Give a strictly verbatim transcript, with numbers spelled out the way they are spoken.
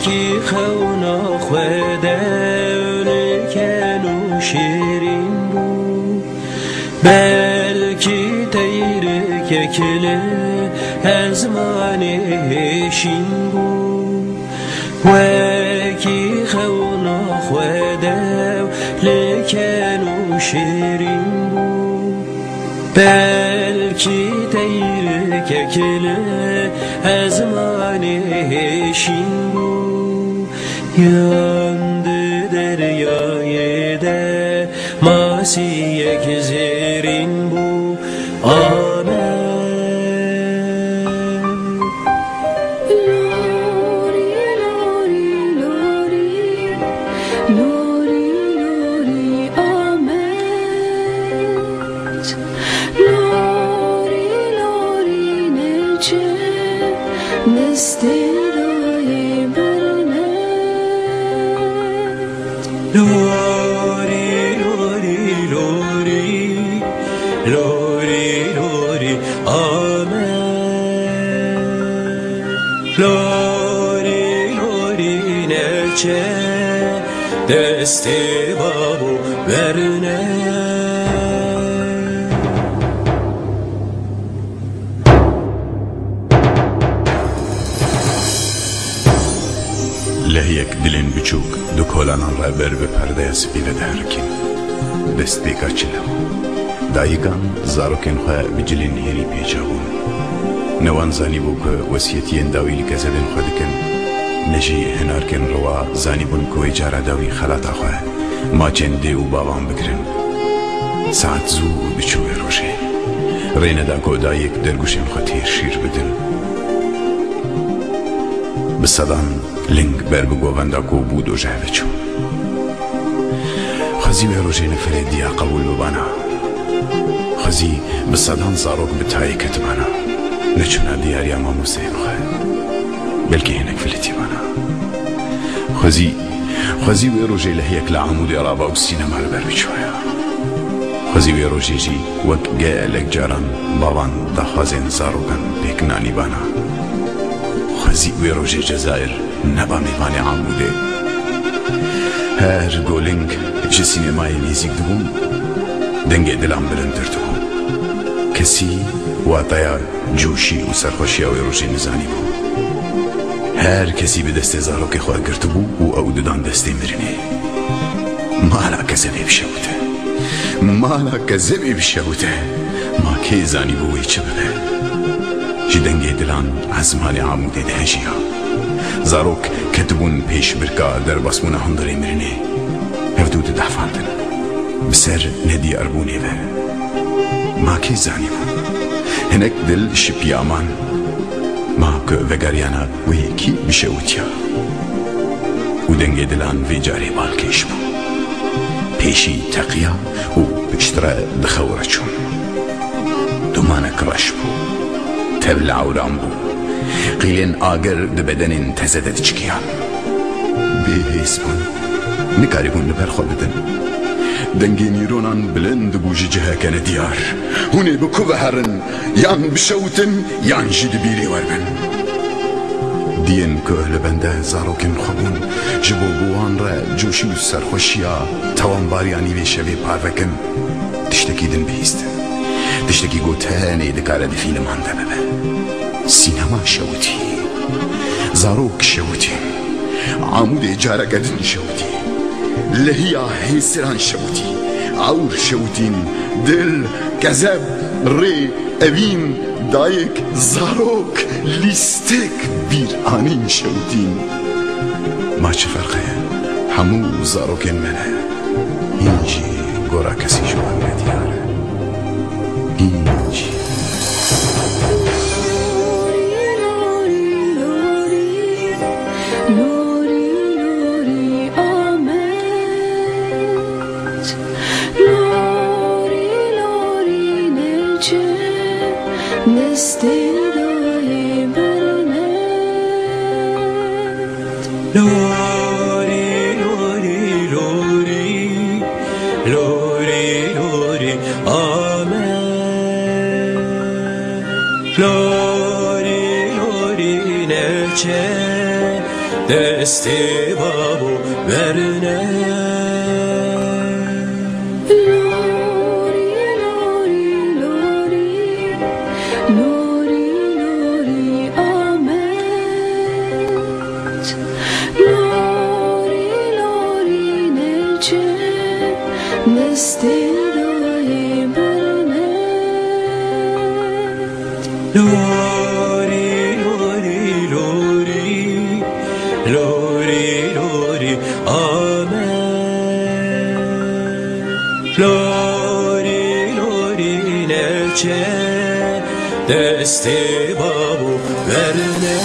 Wekî xewna xwe dew li ken û şêrîn bû. Belkî teyrikek li ezmanê hêşîn bû. Wekî xewna xwe dew li ken û şêrîn bû. Belkî teyrikek li ezmanê hêşîn bû, yan di deryayê de masiyek zêrîn bû. Amen. Lorî, lorî, lorî, lorî, lorî, Amed. Lorî, lorî, neçe, destê dayê birnet. Lorî, lorî, lorî, lorî, lorî, Amed. Lorî, lorî, neçe, Destê babo werne. Lehiyek dilên biçûk du kolanan re ber bi perdeya spî ve diherikîn. Destpêka çile bû. Dayikan zarokên xwe bi cilên hêrî pêça bûn. Ne wan zanîbû ku wesiyetiyên dawî li kezebên xwe dikin, ne jî hinarkên riwa zanîbûn ku wê cara dawî xelata xwe maçên dê û bavan bigirin. Saet zû diçû wê rojê. Rê neda ku dayik dergûşên xwe têr şîr bidin. Bi sedan ling ber bi govenda ku bû doje ve çû. Xwezî wê rojê neferê diya qebûl bibana. Xwezî bi sedan zarok bi tayê ketibana. Neçûna diyariya mamosteyên xwe. Belkî hinek filitîbana. Xwezî, xwezî wê rojê lehiyek li Amûdê rava û sînema li ber biçûya. Xwezî wê rojê jî wek gelek caran bavan daxwazên zarokan pêk nanîbana. Xwezî wê rojê Cezayir neba mêvanê Amûdê. Her go ling ji sînemayê nêzîk dibûn, dengê dilan bilindtir dibû. Kesî wataya coşî û serxweşiya wê rojê nizanîbû. Her kesî bi destê zarokê xwe girtibû û ew didan destê mirinê. Mala kezebê bişewite. Mala kezebê bişewite. Ma kê zanîbû wê çi bibe? Ji dengê dilan ezmanê Amûdê dihejiya. Zarok ketibûn pêşbirka derbasbûna hundirê mirinê. Hevdû didehfandin. Bi ser nediyarbûnê ve. Ma kê zanîbû? Hinek dil şipiya man. Ma ku vegeriyana wê yekî bişewitiya. Û dengê dilan vê carê balkêş bû. Pêşî teqiya û piştre di xew re çûn. Dumanek reş bû. Tev li ewran bû. Qîlên agir di bedenên teze de diçikiyan. Bêhêz bûn. Nikarîbûn li ber xwe bidin. Dengê nîronan bilind bû ji ciheke nediyar. Hûn ê bi ku ve herin? Yan bişewtin, yan jî di bîrê we bin. Diyên ku li bende zarokên xwe bûn, ji bo bi wan re coşî û serxweşiya tewanbariya nîvê şevê parve kin, tiştekî din bihîstin. Tiştekî ku tenê dikare di fîlman de bibe. Sînema şewitî. Zarok şewitîn. Amûdê careke din şewitî. Lehiya hêsiran şewitî. Ewr şewitîn. Dil, kezeb, rê, evîn, dayik, zarok, lîstik, bîranîn şewitîn. Ma çi ferq heye? Hemû zarokên me ne. Hîn jî gora kesî ji wan nediyar e. Hîn jî. Lorî, lorî, Amed. Lorî, lorî, neçe destê dayê birne. Lorî, lorî, lorî, lorî, lorî, Amed. Lorî, lorî, neçe destê babo werne. Lorî, lorî, lorî, lorî, lorî, Amed. Lorî, lorî, neçe destê dayê birne. Lorî, lorî, lorî, lorî, lorî, Amed. Lorî, lorî, neçe destê babo werne.